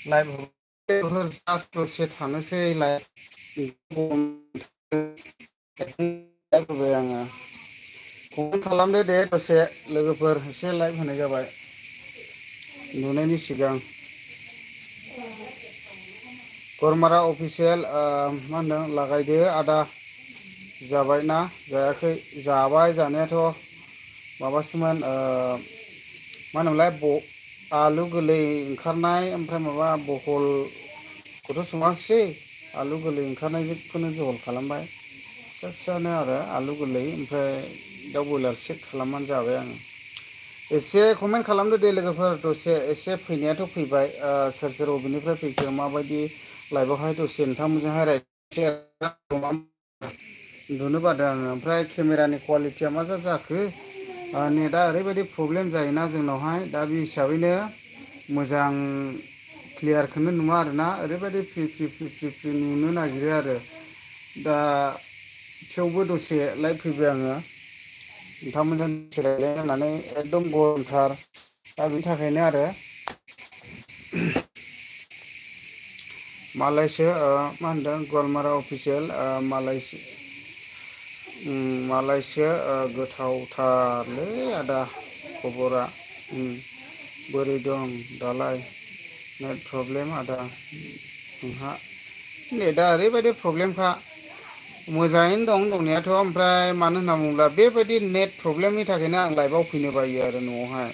live दसे थानोसै live होबाय आङो कमेन्ट खालामदो दे दसे लोगोफोर एसे लाइभ होनाय जाबाय नुनायनि सिगां गरमारा अफिसियेल मा होनदों लागायदो आदा जाबायना जायाखै जाबाय जानायाथ' माबासोमोन मा होनोमोनलाय आलु गोरलै ओंखारनाय ओमफ्राय माबा बहलखौथ' सङाखिसै आलु गोरलै ओंखारनायखौनो जहल खालामबाय फिसा फिसानो आरो आलु गोरलै ओमफ्राय दाउ बयलार सेक खालामनानै जाबाय आङो एसे कमेन्ट खालामदो दे लोगोफोर दसे एसे फैनायाथ' फैबाय सोर सोर बबेनिफ्राय फैखो माबायदि लाइभआवहाय दसे नोंथांमोनजोंहाय उन्दुनो बादों आङो ओमफ्राय केमेरानि कुवालिटिया मा जाखो नेटआ ओरैबायदि प्रब्लेम जायोना जोंनावहाय दा बे हिसाबैनो मोजां क्लियारखौनो नुवा आरोना ओरैबायदि फ्रि नुनो नागिरो आरो दा थेवबो दसे लाइभ फैबाय आङो नोंथांमोनजों रायलायनो होननानै एकदम गरमथार दा बेनि थाखायनो आरो मालायसो मा होनदों गवालमारा अफिसियेल मालायसो गोथावथारलै आदा खबरा बोरै दं दालाय नेट प्रब्लेम आदा नोंहा नेटआ ओरैबायदि प्रब्लेमखा मोजाङैनो दं दंनायाथ' ओमफ्राय मानो होनना बुङोब्ला बेबायदि नेट प्रब्लेमनि थाखायनो आं लाइभआव फैनो बायो आरो न'आवहाय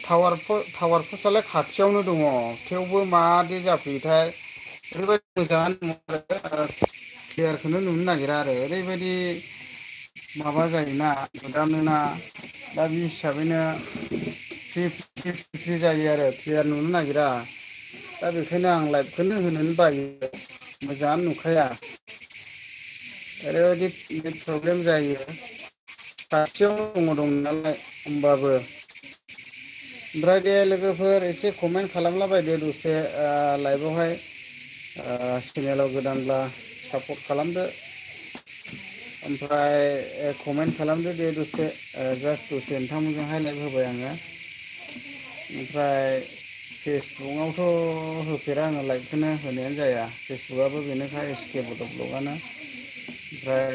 टावारफोरालाय खाथियावनो दङ थेवबो मादि जाफैयोथाय ओरैबायदि मोजाङानो क्लियारखौनो नुनो नागिरा आरो ओरैबायदि माबा जायोना नुदानोना दा बे हिसाबैनो फ्रि जायो आरो क्लियार नुनो नागिरा दा बेखायनो आं लाइभखौनो होनोनो बायो मोजाङानो नुखाया ओरैबायदि प्रब्लेम जायो खाथियाव दङ नालाय होमबाबो ओमफ्राय दे लोगोफोर एसे कमेन्ट खालामलाबायदो दसे लाइभआवहाय चेनेलाव गोदानब्ला सापर्ट खालामदो ओमफ्राय कमेन्ट खालामदो दे दसे जास्ट दसे नोंथांमोनजोंहाय लाइभ होबाय आङो ओमफ्राय फेसबुकआवथ' होफेरा आङो लाइभखौनो होनायानो जाया फेसबुकआबो बेनोखा एसके बड' ब्लगआनो ओमफ्राय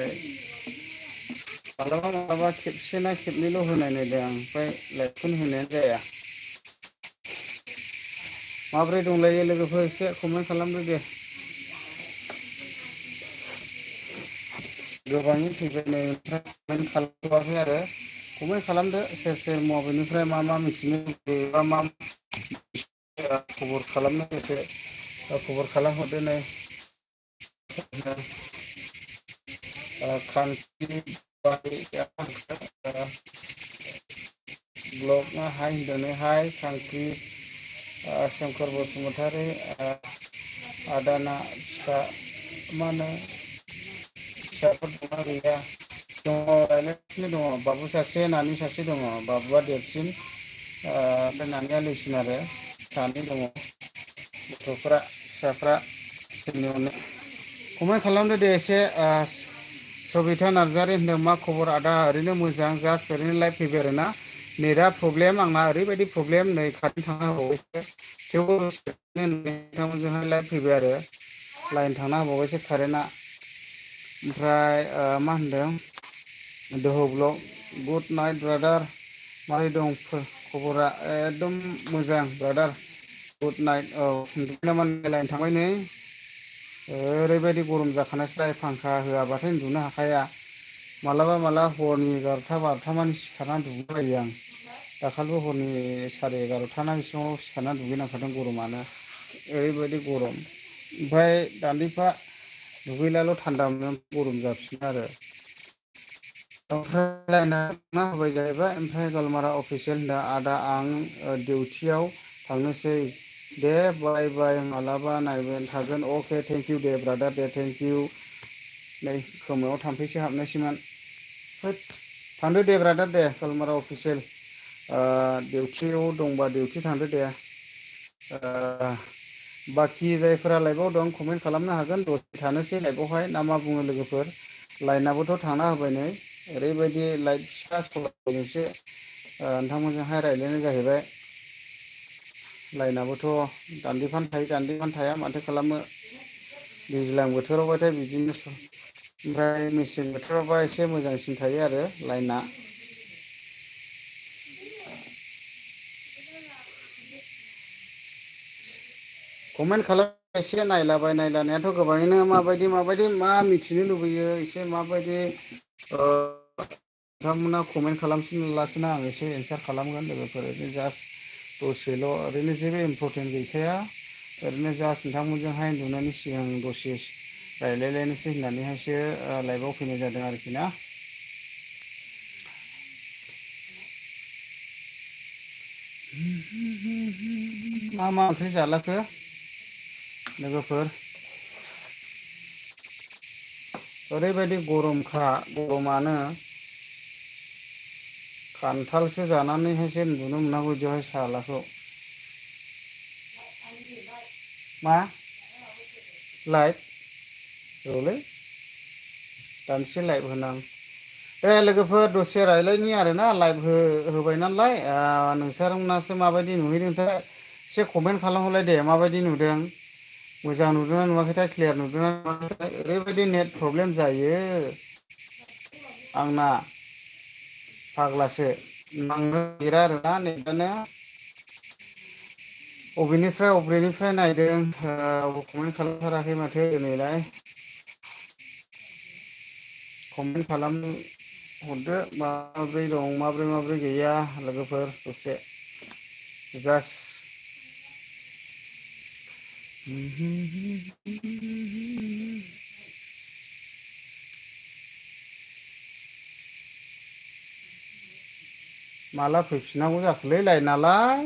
मालाबा मालाबा खेबसे ना खेबनैल' होनाय नायदों आं ओमफ्राय लाइभखौनो होनायानो जाया माब्रै दंलायो लोगोफोर एसे कमेन्ट खालामदो दे गोबाङै फैबाय नै ओमफ्राय कमेन्ट खालामथ'वाखै आरो कमेन्ट खालामदो सोर सोर मबेनिफ्राय मा मिथिनो लुबैयो बा मा खबर खालामनो गोसो खबर खालामहरदो नै खान्थि ब्लगना हाय होनदों हाय खान्थि शंकर बसुमतारी आदाना फिसा मा होनो फिसाफोर दंना गैया दङ रायज्लायगासिनो दङ बाबु सासे नानि सासे दङ बाबुआ देरसिन ओमफ्राय नानिया लैसिन आरो सानै दङ गथ'फ्रा फिसाफ्रा सोरनि अनो कमेन्ट खालामदो दे एसे सबिता नार्जारि होनदों मा खबर आदा ओरैनो मोजां जास्ट ओरैनो लाइभ फैबाय आरोना नेटआ प्रब्लेम आंना ओरैबायदि प्रब्लेम नै खाथि थांना होबावबायसो थेवबो नोंथांमोनजोंहाय लाइभ फैबाय आरो लाइन थांना होबावबायसो कारेन्टआ ओमफ्राय मा होनदों दोहौ ब्लग गुड नाइट ब्रादार मारै दं खबरा एकदम मोजां ब्रादार गुड नाइट औ उन्दुबाय नामा लाइन थांबाय नै ओरैबायदि गरम जाखानायसैलाय फांखा होआबाथाय उन्दुनो हाखाया मालाबा मालाबा हरनि 11टा 12टा मानि सिखारनानै दुगैबायो आं दाखालिबो हरनि 11:30 ना बेसिमाव सिखारनानै दुगैनांखादों गरमानो ओरैबायदि गरम ओमफ्राय दान्दैफा दुगैनायाल' थान्दा मोनो गरम जाफिनो आरो ओमफ्राय लाइना थांना होबाय जाहैबाय ओमफ्राय गलमारा अफिसियेल होनदों आदा आं डिउटियाव थांनोसै दे बाय बाय मालाबा नायबाय थागोन अके थेंक इउ दे ब्रादार दे थेंक इउ नै खोमायाव थाम्फैसो हाबनायसैमोन होद थांदो दे ब्रादार दे गलमारा अफिसियेल डिउटियाव दंबा डिउटि थांदो दे बाखि जायफोरा लाइभआव दं कमेन्ट खालामनो हागोन दसे थानोसै लाइभआवहाय ना मा बुङो लोगोफोर लाइनाबोथ' थांना होबाय नै ओरैबायदि लाइट फिसा सलारजोंसो नोंथांमोनजोंहाय रायज्लायनाय जाहैबाय लाइनाबोथ' दान्दिफान थायो दान्दिफान थाया माथो खालामो दैज्लां बोथोरावबाथाय बिदिनो ओमफ्राय मेसें बोथोरावबा एसे मोजांसिन थायो आरो लाइना कमेन्ट खालाम एसे नायलाबाय नायलानायाथ' गोबाङैनो माबायदि माबायदि मा मिथिनो लुबैयो एसे माबायदि नोंथांमोना कमेन्ट खालामफिनब्लासोना आं एसे एन्सार खालामगोन लोगोफोर ओरैनो जास्ट दसेल' ओरैनो जेबो इम्परटेन्ट गैखाया ओरैनो जास्ट नोंथांमोनजोंहाय नुनायनि सिगां दसे रायलायलायनोसै होननानैहायसो लाइभआव फैनाय जादों आरोखि ना मा मा ओंख्रि जालाखो लोगोफोर ओरैबायदि गरमखा गरमानो खान्थालसो जानानैहायसो उन्दुनो मोननांगौ बिदियावहाय सालाखौ मा लाइट औलै दानसे लाइभ होनां दे लोगोफोर दसे रायलायनि आरोना लाइभ होबाय नालाय नोंसोरनासो माबायदि नुहैदोंथाय एसे कमेन्ट खालामहरलाय दे माबायदि नुदों मोजां नुदोंना नुवाखैथाय क्लियार नुदोंना नुवाखैथाय ओरैबायदि नेट प्रब्लेम जायो आंना फाग्लासो नांनो नागिरा आरोना नेटानो अबेनिफ्राय नायदों कमेन्ट खालामथाराखै माथो नैलाय कमेन्ट खालाम हरदो माब्रै दं माब्रै गैया लोगोफोर दसे जास्ट माला फैफिननांगौ जाखोलै लाइनालाय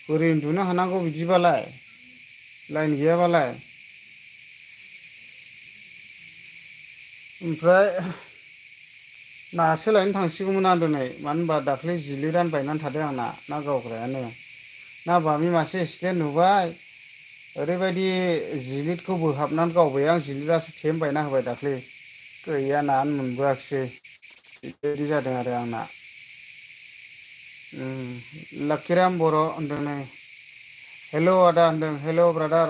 बोरै उन्दुनो हानांगौ बिदिबालाय लाइन गैयाबालाय ओमफ्राय नासो लायनो थांसिगौमोन आं दिनै मानो होनबा दाख्लै जिलिरानो बायनानै थादों आंना ना गावग्रायानो ना बामि मासे एक्सिडेन्ट नुबाय ओरैबायदि जिलिदखौ बोहाबनानै गावबाय आं जिलिदासो थेम बायना होबाय दाख्लै गैया नायानो मोनबोआखिसै बेबायदि जादों आरो आंना लाकिराम बर' होनदों नै हेल' आदा होनदों हेल' ब्रादार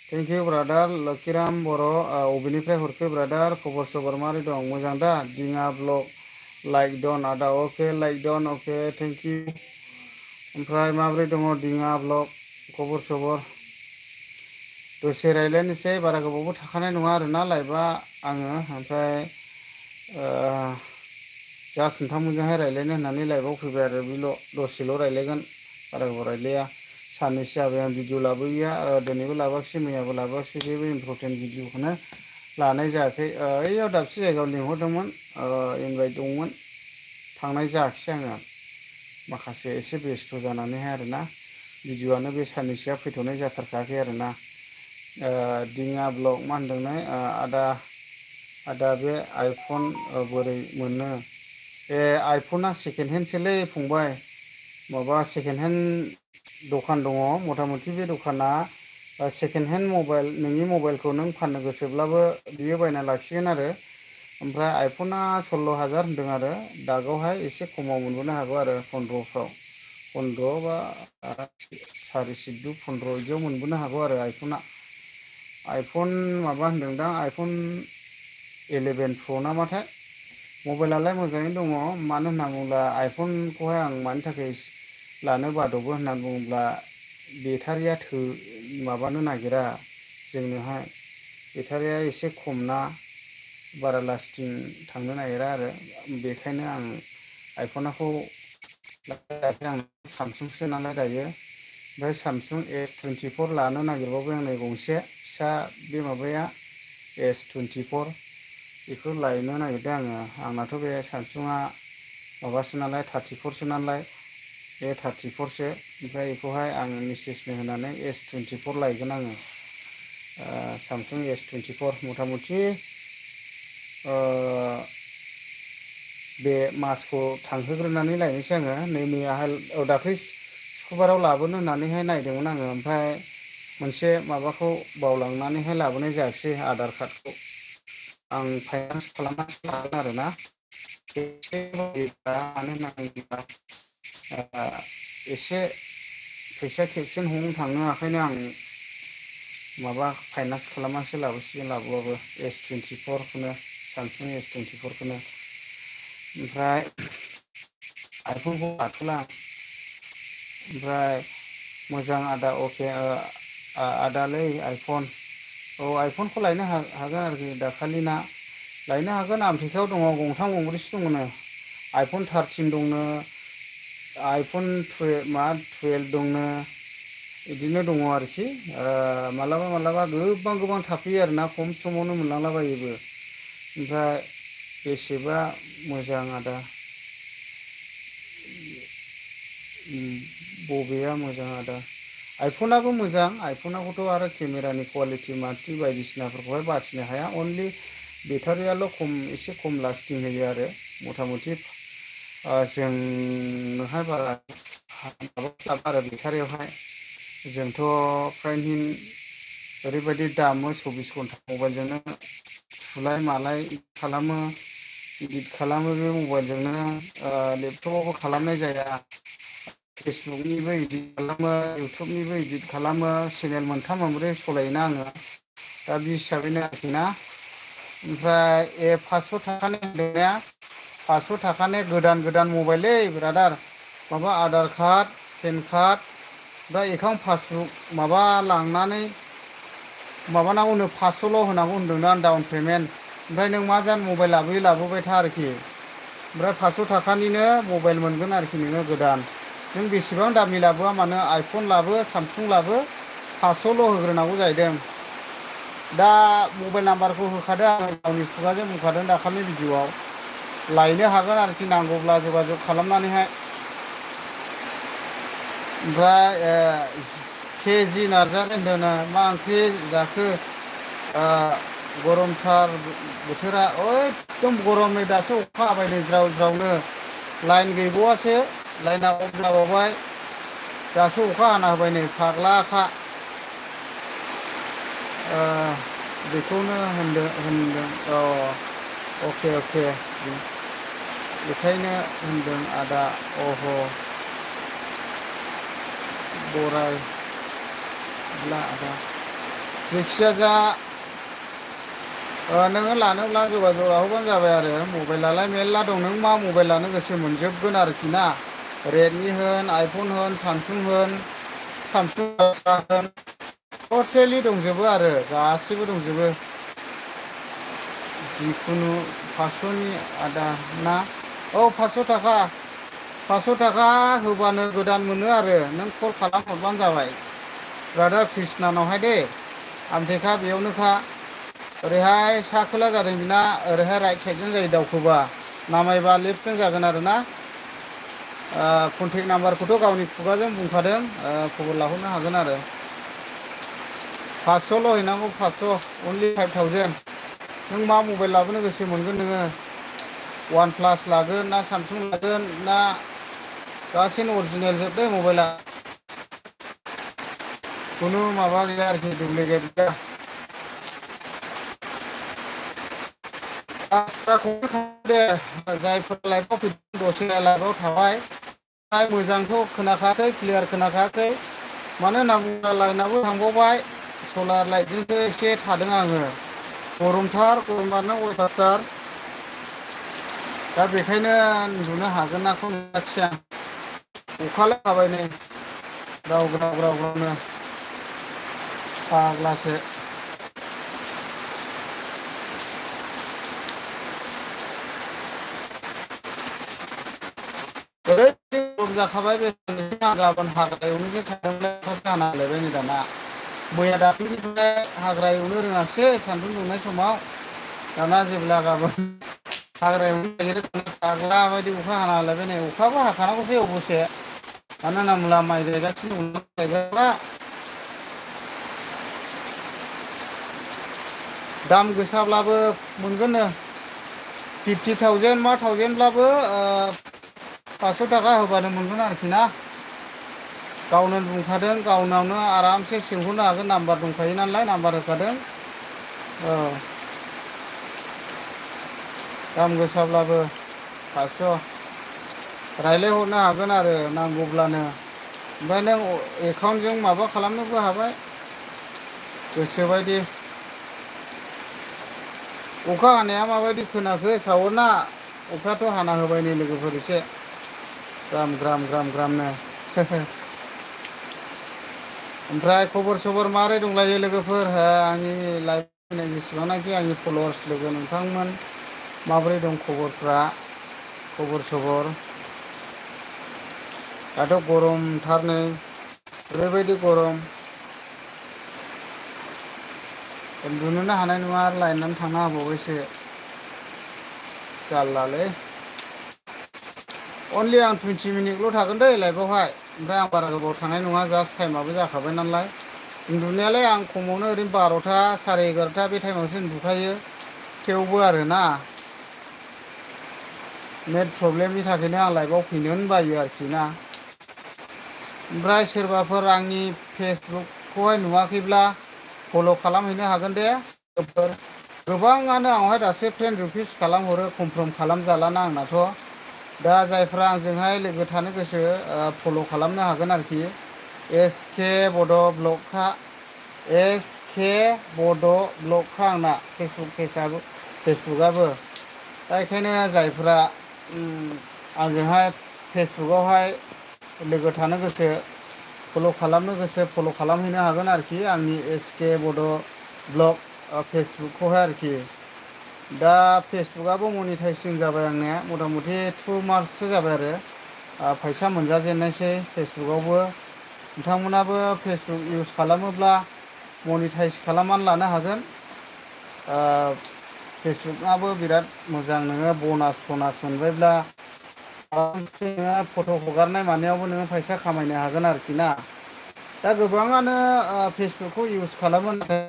थेंक इउ ब्रादार लकिराम बर' अबेनिफ्राय हरखो ब्रादार खबर सबर मारै दं मोजां दा दिङा ब्लग लाइक डन आदा अके like done okay thank you ओमफ्राय माब्रै दङ दिङा ब्लग खबर सबर दसे रायज्लायनोसै बारा गोबावबो थाखानाय नङा आरोना लाइभआ आङो ओमफ्राय जास्ट नोंथांमोनजोंहाय रायज्लायनो होननानै लाइभआव फैबाय आरो बेल' दसेल' रायज्लायगोन बारा गोबाव रायज्लाया साननैसो जाबाय आं भिडिअ लाबोयैया दिनैबो लाबोआखिसै मैयाबो लाबोआखिसै जेबो इम्परटेन्ट भिडिअखौनो लानाय जायाखै ओइयाव दाबसे जायगायाव लिंहरदोंमोन इनभाइट दंमोन थांनाय जायाखिसै आङो माखासे एसे बेस्थ' जानानैहाय आरोना भिडिअआनो बे साननैसोआ फैथ'नाय जाथारखायाखै आरोना दिङा ब्लग मा होनदोंनो आदा बे आइफन बोरै मोनो आइफना सेकेन्ड हेन्डसोलै फंबाय माबा सेकेन्ड हेन्ड दखान दङ मथा मथि बे दखाना सेकेन्ड हेन्ड मबाइल नोंनि मबाइलखौ नों फाननो गोसोब्लाबो बियो बायना लाखिगोन आरो ओमफ्राय आइफना 16,000 होनदों आरो दागावहाय एसे खमाव मोनबोनो हागौ आरो 15 बा 14,15 बिदियाव मोनबोनो हागौ आरो आइफन माबा होनदोंदां आइफन 11 प्र' नामाथाय मबाइलालाय मोजाङैनो दङ मानो होनना बुङोब्ला आइफनखौहाय आं मानि थाखाय लानो बादबो होननानै बुङोब्ला बेटारिया माबानो नागिरा जोंनोहाय बेटारिया एसे खम ना बारा लास्टिं थांनो नागिरा आरो बेखायनो आं आइफनखौ आं सामसुंसो नालाय दायो ओमफ्राय सामसुं S24 लानो नागिरबावबाय आं नै गंसे फिसा बे माबाया S24 बेखौ लायनो नागिरदों आङो आंनाथ' बे सामसुंआ माबासो नालाय 34सो नालाय बे 34सो ओमफ्राय बेखौहाय आं मिसेसनो होनानै S24 लायगोन आङो सामसुं S24 मथा मथि बे मासखौ थांहोग्रोनानै लायनोसै आङो नै मैयाहाय दाख्लै सुक्रुबाराव लाबोनो होननानैहाय नायदोंमोन आङो ओमफ्राय मोनसे माबाखौ बावलांनानैहाय लाबोनाय जायासै आधार कार्डखौ आं फाइनान्स खालामनासो लागोन आरोना मानो होनना एसे फैसा खेबसेनो हमनो थाङो ओंखायनो आं माबा फाइनान्स खालामनासो लाबोसिगोन लाबोबाबो S24खौनो सामसुं S24खौनो ओमफ्राय आइफनखौ लाथ'ला ओमफ्राय मोजां आदा अके आदालै आइफन आइफनखौ लायनो हागोन आरोखि दाखालिना लायनो हागोन आमथेखायाव दङ गंथाम गंब्रैसो दङनो आइफन 13 दंनो आइफन 12 दंनो बिदिनो दङ आरोखि मालाबा मालाबा गोबां थाफैयो आरोना खम समावनो मोनलांलाबायोबो ओमफ्राय बेसेबा मोजां आदा बबेया मोजां आदा आइफनाबो मोजां आइफनाखौथ' आरो केमेरानि कुवालिटि मार्कि बायदिसिनाफोरखौहाय बासिनो हाया अनलि बेटारियाल' एसे खम लास्टिं होयो आरो मथा मथि जोंनोहाय बारा माबा आरो बेटारियावहाय जोंथ' फ्रायनो ओरैबायदि दामो 24 घन्टा मबाइलजोंनो थुलाय मालाय खालामो इडिट खालामो बे मबाइलजोंनो लेपटपावबो खालामनाय जाया फेसबुकनिबो इडिट खालामो इउटुबनिबो इडिट खालामो चेनेल मोनथाम मोनब्रै सालायोना आङो दा बे हिसाबैनो आरोखि ना ओमफ्राय 500 थाखानि होननाया 500 थाखानि गोदान मबाइललै ब्रादार माबा आधार कार्ड पेन कार्ड दा एकाउन्ट पासबुक माबा लांनानै माबानांगौनो 500ल' होनांगौ होनदोंना डाउन पेमेन्ट ओमफ्राय नों मा जानो मबाइल लाबोबाय था आरोखि ओमफ्राय 500 थाखानिनो मबाइल मोनगोन आरोखि नोङो गोदान नों बेसेबां दामि लाबोआ मानो आइफन लाबो सामसुं लाबो 500ल' होग्रोनांगौ जाहैदों दा मबाइल नाम्बारखौ होखादों आं गावनि खुगाजों बुंखादों दाखालिनि भिडिअआव लायनो हागोन आरोखि नांगौब्ला जगाजग खालामनानैहाय ओमफ्राय केजि नार्जारि होनदों मा ओंख्रि जाखो गरमथार बोथोरा एकदम गरम नै दासो अखा हाबाय नै ज्राव ज्रावनो लाइन गैबावासो लाइना अफ जाबावबाय दासो अखा हाना होबाय नै फाग्लाखा बेखौनो होनदों अके बेखायनो होनदों आदा बरायला आदा जायखिजाया नोङो लानोब्ला जगाजग लाहरबानो जाबाय आरो मबाइलालाय मेरला दं नों मा मबाइल लानो गोसो मोनजोबगोन आरोखि ना रेडमि होन आइफन होन सामसुं होन टटेलि दंजोबो आरो गासिबो दंजोबो जिखुनु 500नि आदा ना 500 थाखा होबानो गोदान मोनो आरो नों कल खालामहरबानो जाबाय ब्रादार कृष्णानावहाय दे आमथेखा बेयावनोखा ओरैहाय सा खोला जादों बिना ओरैहाय राइट साइडजों जायो दावखोबा नामायबा लेफ्टजों जागोन आरो ना कन्टेक्ट नाम्बारखौथ' गावनि खुगाजों बुंखादों खबर लाहरनो हागोन आरो 500ल' हैनांगौ 500 अनलि 5000 नों मा मबाइल लाबोनो गोसो मोनगोन नोङो वान प्लास लागोन ना सामसुं लागोन ना गासैनो अरिजिनेल जोबदे मबाइला खुनु माबा गैया आरोखि डुप्लिकेट गैया दे जायफोर लाइफआव फैदों दसे लाइफआव थाबाय मोजांखौ खोनाखायाखै क्लियार खोनाखायाखै मानो होनना बुङोब्ला लाइनाबो थांबावबाय सलार लाइटजोंसो एसे थादों आङो गरमबानो अयथासार दा बेखायनो उन्दुनो हागोन नाखौ नुवाखिसै आं अखालाय हाबाय नै ग्राव ग्रावनो फाग्लासो जाखाबाय बे गाबोन हाग्रा एवनोसो थांदोंमोन हाना लायबाय नै दाना मैया दाख्लैनिफ्राय हाग्रा एवनो रोङासै सान्दुं दुंनाय समाव दाना जेब्ला गाबोन हाग्रा एवनो नागिरो जाग्रा बायदि अखा हाना लायबाय नै अखाबो हाखानांगौसै अबसे मानो होनोब्ला माइ गायगासिनो गायग्राफ्रा दाम गोसाब्लाबो मोनगोननो 50,000 मा 1000ब्लाबो 500 थाखा होबानो मोनगोन आरोखि ना गावनो बुंखादों गावनावनो आरामसे सोंहरनो हागोन नाम्बार दंखायो नालाय नाम्बार होखादों दाम गोसाब्लाबो 500 रायलायहरनो हागोन आरो नांगौब्लानो ओमफ्राय नों एकाउन्टजों माबा खालामनोबो हाबाय गोसोबायदि अखा हानाया माबायदि खोनाखो सावना अखाथ' हाना होबाय नै लोगोफोर एसे ग्राम ग्राम ग्राम ग्रामनो ओमफ्राय खबर सबर मारै दंलायो लोगोफोर आंनि लाइफ फैनाय जेसेबांनाखि आंनि फलोवार्स लोगो नोंथांमोन माबोरै दं खबरफ्रा खबर सबर दाथ' गरमथारनै ओरैबायदि गरम उन्दुनोनो हानाय नङा आरो लायनानै थांना होबावबायसो जारलालै अनलि आं 20 मिनिटल' थागोन दै लाइफआवहाय ओमफ्राय आं बारा गोबाव थानाय नङा जास्ट टाइमाबो जाखाबाय नालाय उन्दुनायालाय आं खमावनो ओरैनो 12टा 11:30 बे टाइमावसो उन्दुखायो थेवबो आरोना नेट प्रब्लेमनि थाखायनो आं लाइफआव फैनोनो बायो आरोखि ना ओमफ्राय सोरबाफोर आंनि फेसबुकखौहाय नुवाखैब्ला फल' खालामहैनो हागोन दे गोबाङानो आंहाय दासो फ्रेन्ड रिकुवेस्ट खालामहरो कनफार्म खालामजालाना आंनाथ' दा जायफ्रा आंजोंहाय लोगो थानो गोसो फल' खालामनो हागोन आरोखि SK बड' ब्लगखा SK बड' ब्लगखा आंना फेसबुकआबो दा बेखायनो जायफ्रा आंजोंहाय फेसबुकआवहाय लोगो थानो गोसो फल' खालामनो गोसो फल' खालामहैनो हागोन आरोखि आंनि SK बड' ब्लग फेसबुकखौहाय आरोखि दा फेसबुकआबो मनिटाइजिं जाबाय आंनिया मथा मथि 2 मार्चसो जाबाय आरो फैसा मोनजाजेननायसै फेसबुकआवबो नोंथांमोनाबो फेसबुक इउज खालामोब्ला मनिटाइज खालामनानै लानो हागोन फेसबुकआबो बिराद मोजां नोङो बनास मोनबायब्ला नोङो फट' हगारनाय मानायावबो नोङो फैसा खामायनो हागोन आरोखि ना दा गोबाङानो फेसबुकखौ इउज खालामो नाथाय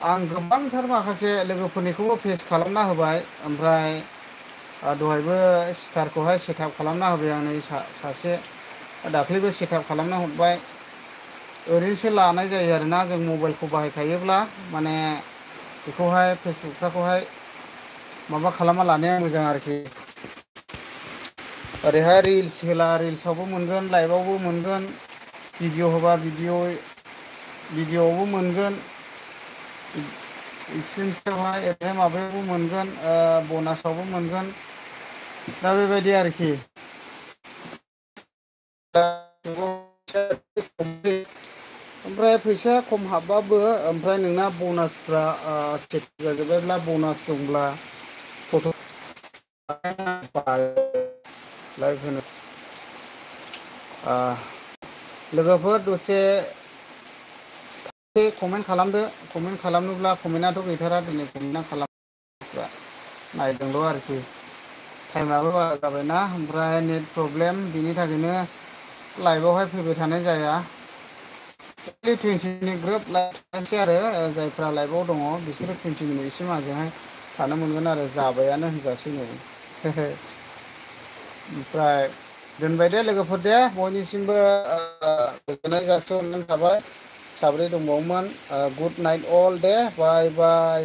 आं गोबांथार माखासे लोगोफोरनिखौबो फेस खालामना होबाय ओमफ्राय दहायबो स्टारखौहाय सेटआप खालामना होबाय आं नै सासे दाख्लैबो सेटआप खालामना हरबाय ओरैनोसो लानाय जायो आरोना जों मबाइलखौ बाहायखायोब्ला माने बेखौहाय फेसबुकखौहाय माबा खालामना लानाया मोजां आरोखि ओरैहाय रिल्स होला रिल्सआवबो मोनगोन लाइभआवबो मोनगोन भिडिअ होबा भिडिअआवबो मोनगोन एक्सट्रिमसावहाय ओरैहाय माबायावबो मोनगोन बनासावबो मोनगोन दा बेबायदि आरोखि ओमफ्राय फैसाया खम हाबबाबो ओमफ्राय नोंना बनासफ्रा सेफ जाजोब्बायब्ला बनास दंब्ला फट' लाइभ होनो लोगोफोर दसे कमेन्ट खालामदो कमेन्ट खालामनोब्ला कमेन्टआथ' गैथारा दिनै कमेन्टआ खालामग्रा नायदोंल' आरोखि टाइमाबो बारा जाबायना ओमफ्राय नेट प्रब्लेम बिनि थाखायनो लाइभआवहाय फैबाय थानाय जाया 20 मिनिट ग्रोब लाइभ थानोसै आरो जायफ्रा लाइभआव दङ बिसोरो 20 मिनिटसिम आंजोंहाय थानो मोनगोन आरो जाबायानो होनजासै नै ओमफ्राय दोनबाय दे लोगोफोर दे बयनिसिमबो गोजोननाय जासिहरनाय थाबाय साब्रै दंबावोमोन गुड नाइट अल दे बाय बाय